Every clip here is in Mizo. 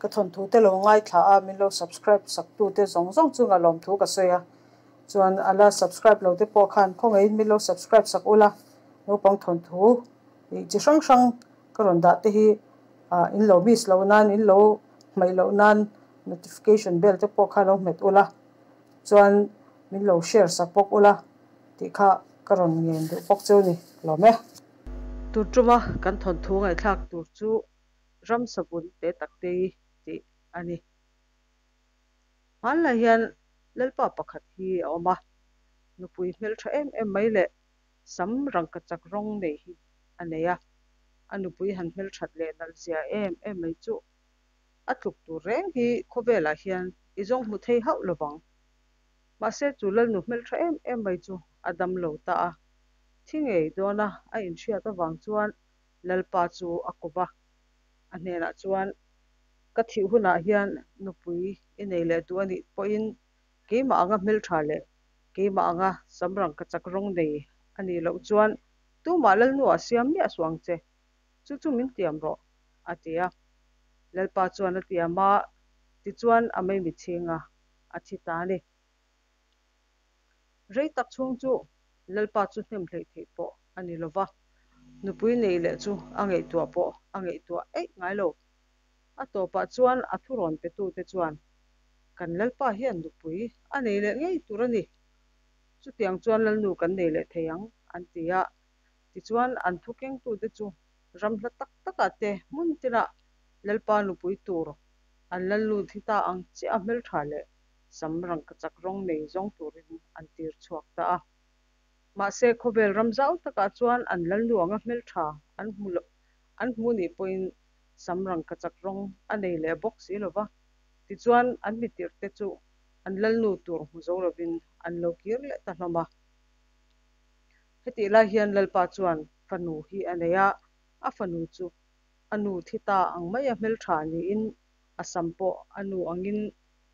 Ka thawnthu te lo ngaithla a, min lo subscribe sak tu te zawng zawng chunga lawmthu ka sawi a. Chuan a la subscribe lo te pawh khan khawngaihin min lo subscribe sak ula, naupang thawnthu ih chi hrang hrang ka rawn dah te hi ah in lo miss loh nan, in lo hmaih loh nan notification bell te pawh kha lo hmet ula, chuan min lo share sak bawk ula tih kha ka rawn ngen duh bawk cheu ni lawm e. Tur tuma kan thawnthu ngaihthlak tur chu Ramsavun te tak te hi tih a ni. Hmanlai hian Lalpa pakhat hi a awm a, nupui hmeltha em em mai leh sam rangkachak rawng nei hi a nei a, a nupui han hmelthat leh nalh zia em em mai chu a tluk tur reng hi khawvelah hian i zawng hmu thei hauh lovang. Mahse chu Lalnu hmeltha em em mai chu a dam lo ta a, thi ngei dawna a inhriat avang chuan Lalpa chu a kawp a, a hnenah chuan, Ka thih hunah hian nupui i nei leh duh a nih pawhin keimah anga hmeltha leh keimah anga samrang ka chak rawng nei a nih loh chuan tumah Lalnuah siam miah suh ang che, chu chu min tiam rawh, a ti a. Lalpa chuan a tiam a, tichuan a maimi chhinga a thi ta a ni. Rei tak chhung chu Lalpa chu hnem hleih theih pawh a ni lo va, nupui neih leh chu a ngaihtuah pawh a ngaihtuah eih ngai lo. A tawpah chuan a thurawn petute chuan, Kan Lalpa hian nupui a nei leh ngei tur a ni. Chutiang chuan Lalnu kan nei leh thei ang, an ti a. Tichuan an thu kengtute chu ram hla tak takah te hmun tinah Lalpa nupui tur an Lalnu thi ta ang chiah a hmeltha leh sam rangkachak rawng nei zawng turin an tir chhuak ta a. Mahse, khawvel ram zau takah chuan an lalnu anga hmeltha an hmu loh an hmu nih pawhin sam rangkachak rawng a nei leh bawk si lo va. Tichuan, an mitirhte chu an lalnu tur hmu zo lovin an lo kir leh ta hlawm a. Hetih lai hian Lalpa chuan fanu hi a nei a, a fanu chu a nu thi ta ang maia hmeltha niin a sam pawh a nu angin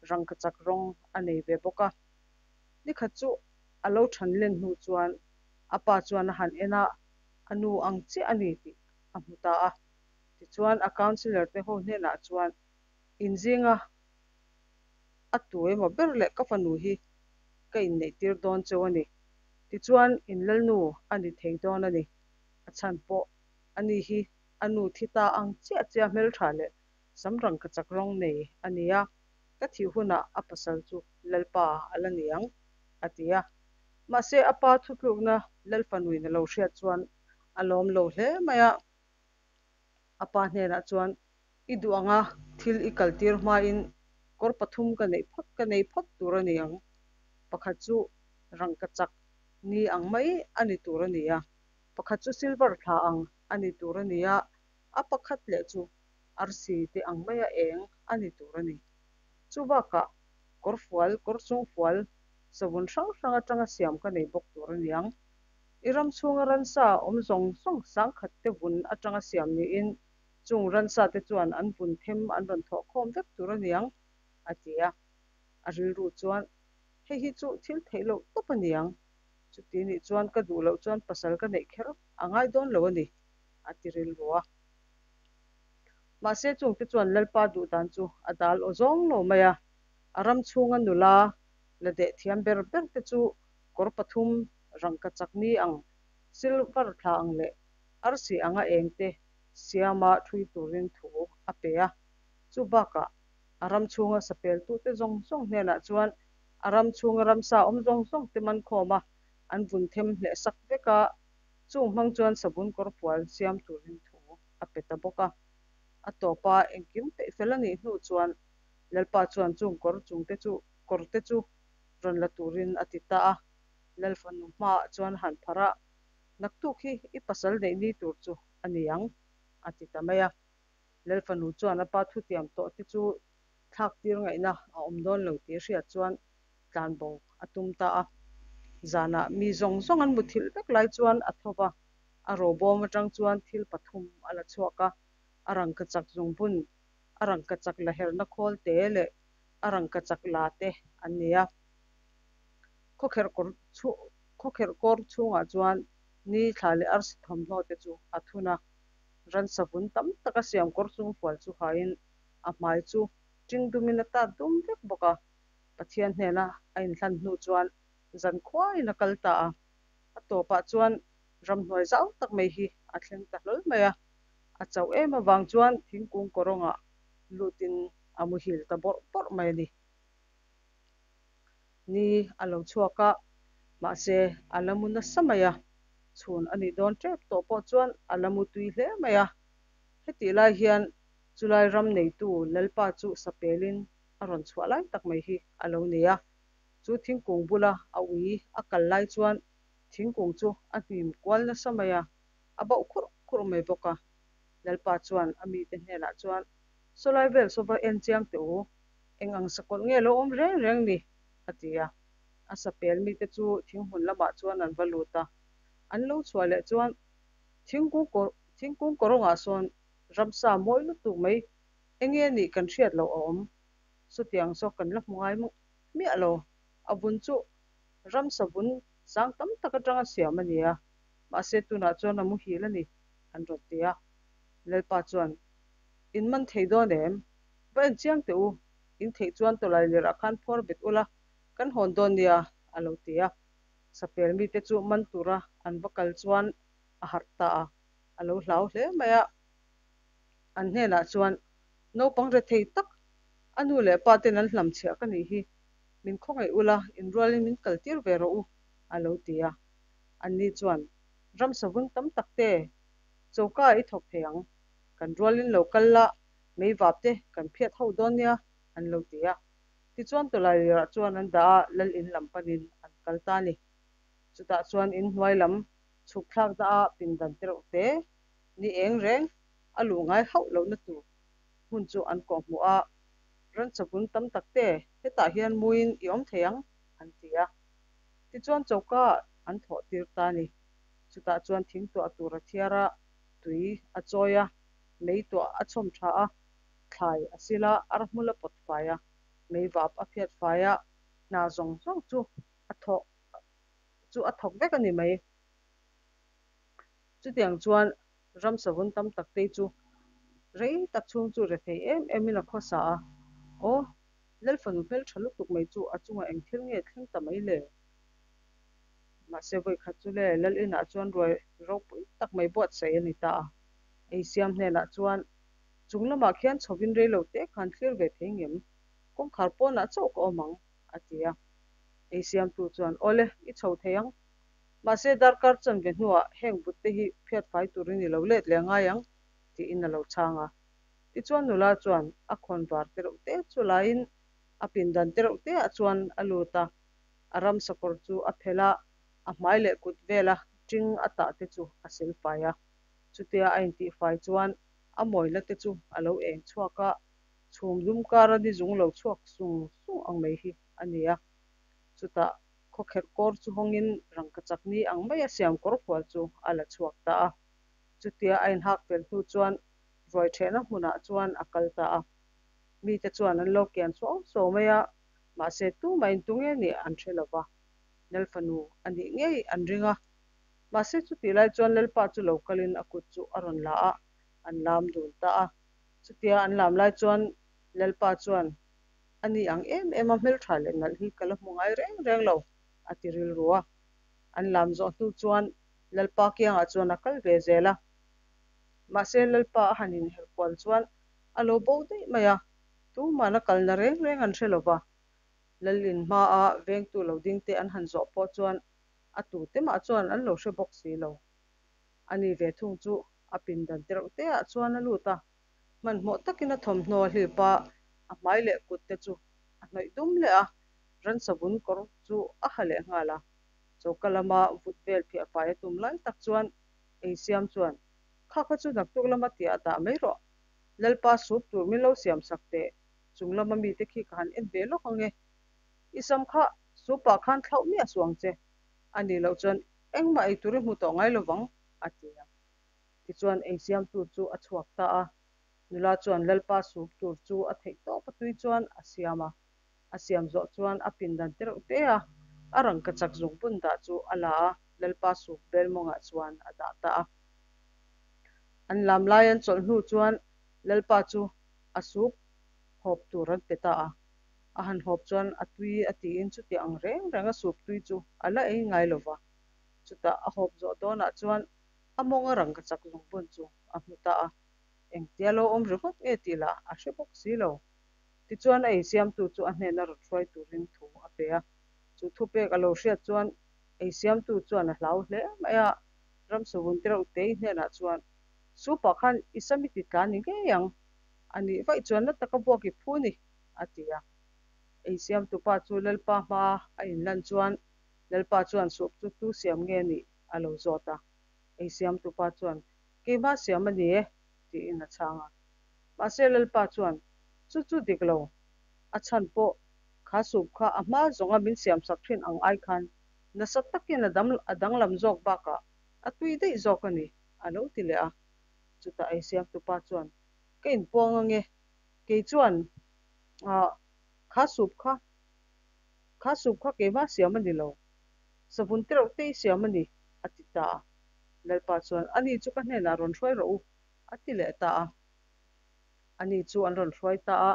rangkachak rawng a nei ve bawk a. Nikhat chu a lo than len hnu chuan a pa chuan a han en a, a nu ang chiah a ni tih a hmu ta a. Tichuan a councillor te ho hnenah chuan inzinga a tu emaw ber leh ka fanu hi ka inneih tir dawn cheu a ni. Tichuan in lalnu a ni thei dawn a ni. A chhan pawh a ni hi a nu thi ta ang chiah chiah hmeltha leh Sam rangkachak rawng nei a ni a, ka thih hunah a pasal chu Lalpa a la ni ang, a ti a. Mahse, a pa thutlukna Lalfanuin a lo hriat chuan a lawm lo hle mai a. A pa hnenah chuan, I duh anga thil i kaltir hmain kawr pathum ka neih phawt ka nei phawt tur a ni ang. Pakhat chu rangkachak ni ang mai a ni tur a ni a, pakhat chu silver thla ang a ni tur a ni a, a pakhat leh chu arsi te ang maia eng a ni tur a ni. Chu bakah kawr fual, kawr chung fual, savun hrang hrang atanga siam ka nei bawk tur a niang. I ram chhunga ransa awm zawng zawng sangkhat te vun atanga siam niin chung ransa te chuan an vun them an rawn thawh khawm vek tur a niang, a ti a. A rilru chuan, Hei hi chu thil theih loh tawp a niang. Chuti nih chuan ka duh loh chuan pasal ka neih kher a ngai dawn lo a ni, a ti rilru a. Mahse chungte chuan Lalpa duh dan chu a dal aw zawng lo mai a, a ram chhunga nula la deh thiam ber ber te chu kawr pathum rangka chakni ang, silver thla ang leh arsi anga eng te siama thui turin thu a pe a. Chu bakah a ram chhunga sapeltute zawng zawng hnenah chuan a ram chhunga ramsa awm zawng zawng te man khawm a, an vun them hleh sak vek a, chung hmang chuan sabun kawr fual siam turin thu a pe ta bawk a. A tawpa engkim peih fel a nih hnu chuan Lalpa chuan chung kawr chungte chu kawr te chu rawn la turin a ti ta a. Lalfanu hmaah chuan han pharh a, Naktuk hi i pasal neih ni tur chu a ni ang, a ti ta mai a. Lalfanu chuan a pa thutiam tawh te chu thlak tir ngaihna a awm dawn lo tih a hriat chuan tlanbo a tum ta a. Zanah mi zawng zawng an muthilh vek lai chuan a tho va, a robawm atang chuan thil pathum a la chhuak a, a rangkachak zungbun, a rangkachak la herna khawl te leh a rangkachak la te an ni a. Khawkherh kawr khawkherh kawr chhungah chuan ni thla leh arsi thawmhnaw te chu a thun a, ransa vun tam taka siam kawr chung fual chu hain. A hmai chu ṭing dumin a tat dum vek bawk a. Pathian hnena a inhlan hnu chuan zan khuaiin a kal ta a. A tawpah chuan ramhnuai zau tak mai hi a thleng ta hlawl mai a. A chauh em avang chuan thingkung kawrawngah lutin a muhil ta bawrh bawrh mai a ni. Ni a lo chhuak a, mahse a la mu nasa mai a. Chhun a nih dawn tep tawh pawh chuan a la mu tui hle mai a. Hetih lai hian chulai ram neitu Lalpa chu sapelin a rawn chhuah lai tak mai hi a lo nei a. Chu thingkung bula a ui a kal lai chuan thingkung chu a hnim kual nasa mai a, a bauh khurh khurh mai bawk a. Lalpa chuan a mite hnenah chuan, Sawlai vel saw va en chiang teh u, eng ang sakawlh nge lo awm reng reng ni? a ti a. A sapel mite chu thinghmun lamah chuan an va lut a. An lo chhuah leh chuan thingkung kawr thingkung kawrawngah sawn ramsa mawi lutuk mai enge nih kan hriat loh a awm. Chutiang saw kan la hmu ngai miah lo. A vun chu ramsa vun sang tam tak atanga siam a ni a, mahse tunah chuan a muhil a ni, an rawn ti a. Lalpa chuan, In man thei dawn em? Va en chiang teh u, in theih chuan tawlai lirah khan phuar bet ula, kan hawn dawn nia, a lo ti a. Sapel mite chu man tura an va kal chuan a harh ta a, a lo hlau hle mai a. An hnenah chuan, Naupang rethei tak, a nu leh pa ten an hlamchhiah ka nih hi, min khawngaih ula, inrualin min kaltir ve rawh u, a lo ti a. Anni chuan, Ram savun tam tak te, choka i thawk thei ang, kan rualin lo kal la, mei vap te kan phiat ho dawn nia, an lo ti a. Tichuan tawlailirah chuan an dah a, lal in lam panin an kal ta a ni. Chutah chuan in hnuai lam chhuk thlakna a pindan te reuh te, ni eng reng a luh ngai hauh lohna tur hmun chu an kawhhmuh a, ransavun tam tak te hetah hian muin i awm thei ang, an ti a. Tichuan choka an thawh tir ta a ni. Chutah chuan thing tuah tur a thiar a, tui a chawi a, mei tuah a chhawm tha a, thlai a sil a, ar hmul a pawt fai a, mei vap a phiat fai a, hna zawng zawng chu a thawk chu a thawk vek a ni mai. Chutiang chuan ram savun tam tak te chu rei tak chhung chu rethei em em in a khawsa a, Aw, Lalfanu hmeltha lutuk mai chu a chungah eng thil nge thleng ta mai le? Mahse vawikhat chu le Lal inah chuan ruai ropui tak mai buatsaih a ni ta a. Ei siam hnenah chuan chung lamah khian chhovin rei lo te khan thlir ve thei ngem, kawngkhar pawnah chauh ka awm ang, a ti a. Ei siamtu chuan, Awle, i chho thei ang. Mahse darkar chanve hnuah heng but te hi phiat fai turin i lo let leh ngai ang, tiin a lo chhang a. Tichuan nula chuan a khawn var te reuh te chu laiin a pindan te reuh te ah chuan a lut a. A ram sakawr chu a phelh a, a hmai leh kut vela ṭing a tah te chu a sil fai a. Chutia a intihfai chuan a mawina te chu a lo eng chhuak a, chhum lum kara ni zung lo chhuak sung sung ang mai hi a ni a. Chutah khawkherh kawr chu hawngin rangkachak ni ang maia siam kawr fual chu a la chhuak ta a. Chutia a inhak fel hnu chuan ruai ṭhehna hmunah chuan a kal ta a. Mite chuan an lo kian suau suau mai a, mahse tumah in tunge nih an hre lo va, Lal fanu a nih ngei an ring a. Mahse chutih lai chuan Lalpa chu lo kalin a kut chu a rawn la a, an lam dun ta a. Chutia an lam lai chuan Lalpa chuan, A ni ang em em a hmeltha leh nalh hi ka la hmu ngai reng reng lo, a ti rilru a. An lam zawh hnu chuan Lalpa kiangah chuan a kal ve zel a. Mahse Lalpa a han inher kual chuan a lo bo daih mai a, tumah a kalna reng reng an hre lo va. Lalin hmaa vengtu lo dingte an han zawh pawh chuan a tute mah chuan an lo hre bawk si lo. A ni ve thung chu a pindan te reuh te ah chuan a lut a, hmanhmawh takin a thawmhnaw a hlip a, a hmai leh kut te chu a hnawih dum leh a, ransavun kawr chu a ha leh nghal a. Choka lama vut vel phiah fai a tum lai tak chuan ei siam chuan, Kha kha chu naktuk lama tih ah dah mai rawh, Lalpa sup tur min lo siam sak teh, chung lama mite khi ka han en ve lawk ang e. I sam kha supah khan thlauh miah suh ang che, a nih loh chuan engmah ei tur i hmu tawh ngai lovang, a ti a. Tichuan ei siamtu chu a chhuak ta a, nula chuan Lalpa sup tur chu a theih tawp a tui chuan a siam a. A siam zawh chuan a pindan te reuh te a, a rangkachak zungbun dah chu a la a, Lalpa sup bel mawngah chuan a dah ta a. An lam lai an chawlh hnu chuan Lalpa chu a sup. Hawp tur an pe ta a. A han hawp chuan a tui a tiin chuti ang reng reng a sup tui chu a la ei ngai lo va. Chutah a hawp zawh dawnah chuan a mawnga rangkachak zungbun chu a hmu ta a. Engtia lo awm ringawt nge tih lah a hre bawk si lo. Tichuan a eisiamtu chu a hnena rawn hruai turin thu a pe a. Chu thupek a lo hriat chuan eisiamtu chuan a hlau hle mai a, Ramsavun tereuh tei hnenah chuan, Supah khan i sam i ti tla ni ngei ang, a nih vaih chuan na taka buak i phu ni, a ti a. Eisiamtupa chu Lalpa hma a inlan chuan Lalpa chuan sup chu tu siam nge nih a lo zawt a. Eisiamtupa chuan, Keimah siam a ni e, tiin a chhang a. Mahse Lalpa chuan, Chu chu dik lo, a chhan pawh kha sup kha a hma zawnga min siamsak thin ang ai khan nasa takin a dam a danglam zawk bakah a tui daih zawk a ni, a lo ti leh a. Chutah eisiamtupa chuan, Ka inpuang ange, kei chuan ah kha sup kha kha sup kha keimah siam a ni lo, savun tereuh te i siam a ni, a ti ta a. Lalpa chuan, Ani chu ka hnenah rawn hruai rawh u, a ti leh ta a. Ani chu an rawn hruai ta a,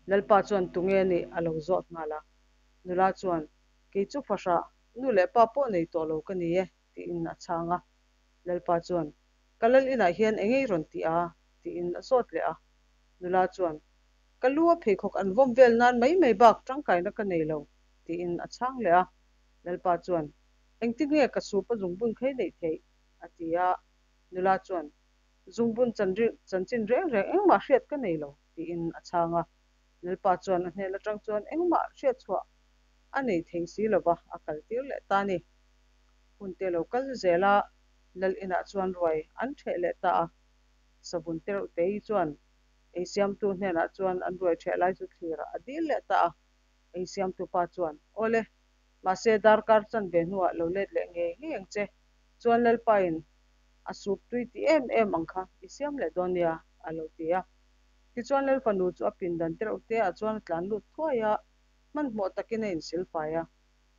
Lalpa chuan tunge a nih a lo zawt nghal a. Nula chuan, Kei chu fahrah, nu leh pa pawh nei tawh lo ka ni e, tiin a chhang a. Lalpa chuan, Ka lal inah hian eng ei rawn ti a? tiin a zawt leh a. Nula chuan, Ka lu a pheikhawk an vawm vel nan mai mai bak tangkaina ka nei lo, tiin a chhang leh a. Lalpa chuan, Engtin nge ka sup a zungbun khei neih theih? a ti a. Nula chuan, Zungbun chanchin reng reng engmah hriat ka nei lo, tiin a chhang a. Lalpa chuan a hnen atang chuan engmah hriat chhuah a nei thei si lo va, a kal tir leh ta a ni. Hunte lo kal zel a, Lal inah chuan ruai an ṭheh leh ta a. Savun tereuh tei chuan eisiamtu hnenah chuan an ruai ṭheh lai chu thlirah a dil leh ta a. Eisiamtu pa chuan, Awle, mahse darkar chanve hnuah lo let leh ngei ngei ang che, chuan Lalpain a sup tui ti em em ang kha i siam leh dawn nia, a lo ti a. Tichuan Lal fanu chu a pindan tereuh te ah chuan a tlan lut thuai a, hmanhmawh takin a insilfai a.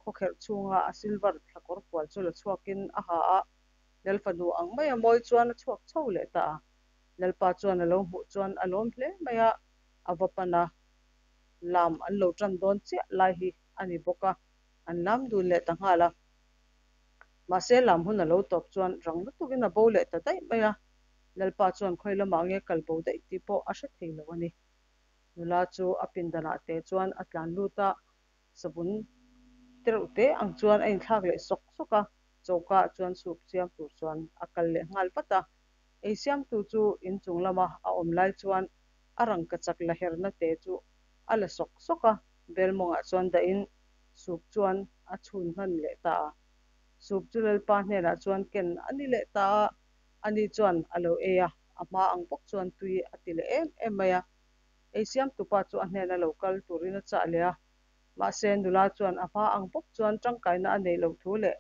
Khawkherh chhunga a silver thlakawr fual chu la chhuakin a ha a, Lal fanu ang maia mawi chuan a chhuak chho leh ta a. Lalpa chuan a lo hmuh chuan a lawm hle mai a, a va pan a, lam an lo tan dawn chiah lai hi a ni bawk a, an lam dun leh ta nghal a. Mahse lam hun a lo tawp chuan rang lutukin a bo leh ta daih mai a, Lalpa chuan khawi lamah nge kal bo daih tih pawh a hre thei lo a ni. Nula chu a pindanah te chuan a tlan lut a, savun tereuh te ang chuan a inthlak leh sawk sawk a, choka ah chuan soup siam tur chuan a kal leh nghal vat a. Ei siamtu chu inchung lama a awm lai chuan a rangkachak la herna te chu a la sawk sawk a, bel mawngah chuan dahin soup chuan a chhun hman leh ta a. Soup chu Lalpa hnenah chuan ken a ni leh ta a, ani chuan a lo ei a, a hma ang bawk chuan tui a ti leh em em mai a. Ei siamtupa chu a hnena lo kal turin a chah leh a, mahse nula chuan a hma ang bawk chuan tangkaina a neih loh thu leh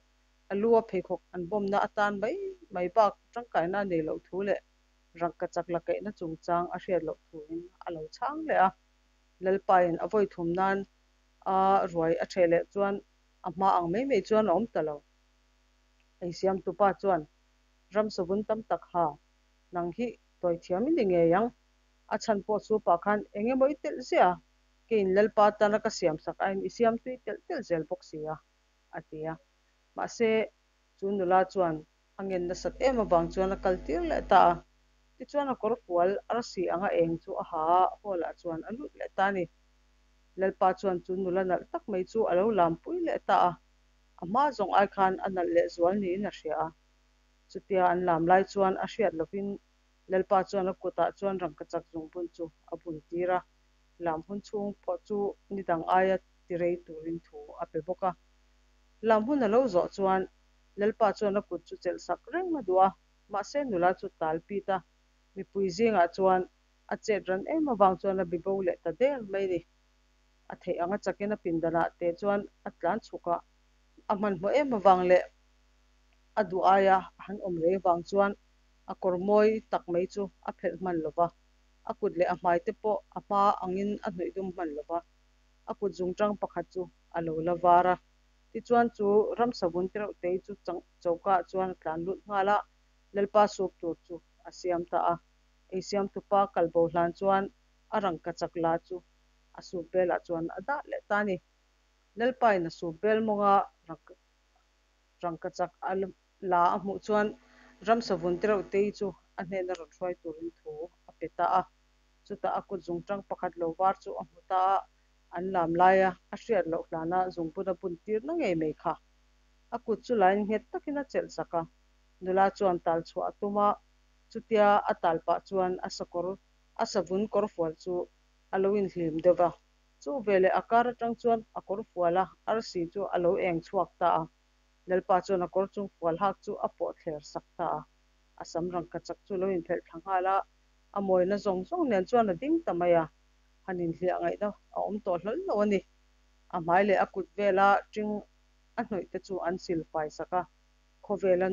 a lu a pheikhawk an bawmna atan mai mai bak tangkaina a neih loh thu leh rangkachak la kaihna chungchang a hriat loh thuin a lo chhang leh a. Lalpain a vawi thum nan a ruai a ṭheh leh chuan a hma ang mai mai chuan a awm ta lo. Ei siamtupa chuan ram savun tam tak ha, nang hi tawi thiam i ni ngei ang. A chhan pawh chu pah khan eng emaw i telh ziah a, keiin Lalpa atana ka siam sak aiin i siam tui telh telh zel bawk si a, a ti a. Mahse, chu nula chuan a ngen nasat em avang chuan a kal tir leh ta a. Tichuan a kawr fual arsi anga eng chu a ha a, hall ah chuan a lut leh ta a ni. Lalpa chuan chu nula nalh tak mai chu a lo lampui leh ta a, a hma zawng ai khan a nalh leh zual niin a hria a. Chutia an lam lai chuan a hriat lovin Lalpa chuan a kutah chuan rangkachak zungbun chu a bun tir a, lam hun chhung pawh chu ni dang aia ti rei turin thu a pe bawk a. Lam hun a lo zawh chuan Lalpa chuan a kut chu chelh sak reng a duh a, mahse nula chu tal pit a, mipui zingah chuan a chet ran em avang chuan a bibo leh ta der mai ni. A theih anga chakin a pindanah te chuan a tlan chhuk a, a hmanhmawh em avang leh a duh aia a han awm rei avang chuan a kawr mawi tak mai chu a phelh hman lo va, a kut leh a hmai te pawh a hma angin a hnawih dum hman lo va, a kut zungtang pakhat chu a lo la var a. Tichuan chu ramsa vun tereuh tei chu choka ah chuan a tlan lut nghal a, Lalpa sup tur chu a siam ta a. Ei siamtupa kalbo hlan chuan A rangkachak la chu a sup belah chuan a dah leh ta a ni. Lalpain a sup bel mawnga rangkachak a la a hmuh chuan ramsa vun te reuh tei chu a hnena rawn hruai turin thu a pe ta a. Chutah a kut zungtang pakhat lo var chu a hmu ta a, an lam laia a hriat loh hlana zungbun a bun tirna ngei mai kha. A kut chu lain nghet takin a chelh sak a, nula chuan tal chhuah a tum a, chutia a tal pah chuan a sakawr a savun kawrfual chu a lo inhlim deuh va. Chu veleh a kar atang chuan a kawr fual a, arsi chu a lo eng chhuak ta a. Lalpa chuan a kawr chung fual hak chu a pawh thler sak ta a. A sam rangkachak chu lo inphelh thla nghal a, a mawina zawng zawng nen chuan a ding ta mai a. Han inhliah ngaihna a awm tawh hlawl lo a ni. A hmai leh a kut vela ṭing a hnawih te chu an sil fai sak a, khawvela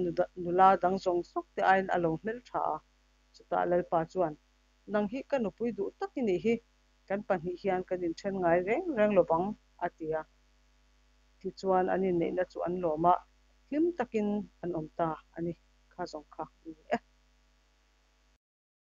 nula dang zawng zawng te aiin a lo hmel tha a. Chutah Lalpa chuan, Nang hi ka nupui duh tak i nih hi, kan pahnih hian kan inthen ngai reng reng lo vang, a ti a. Tichuan an inneihna chu an lawm a, hlim takin an awm ta a ni. Kha zawng kha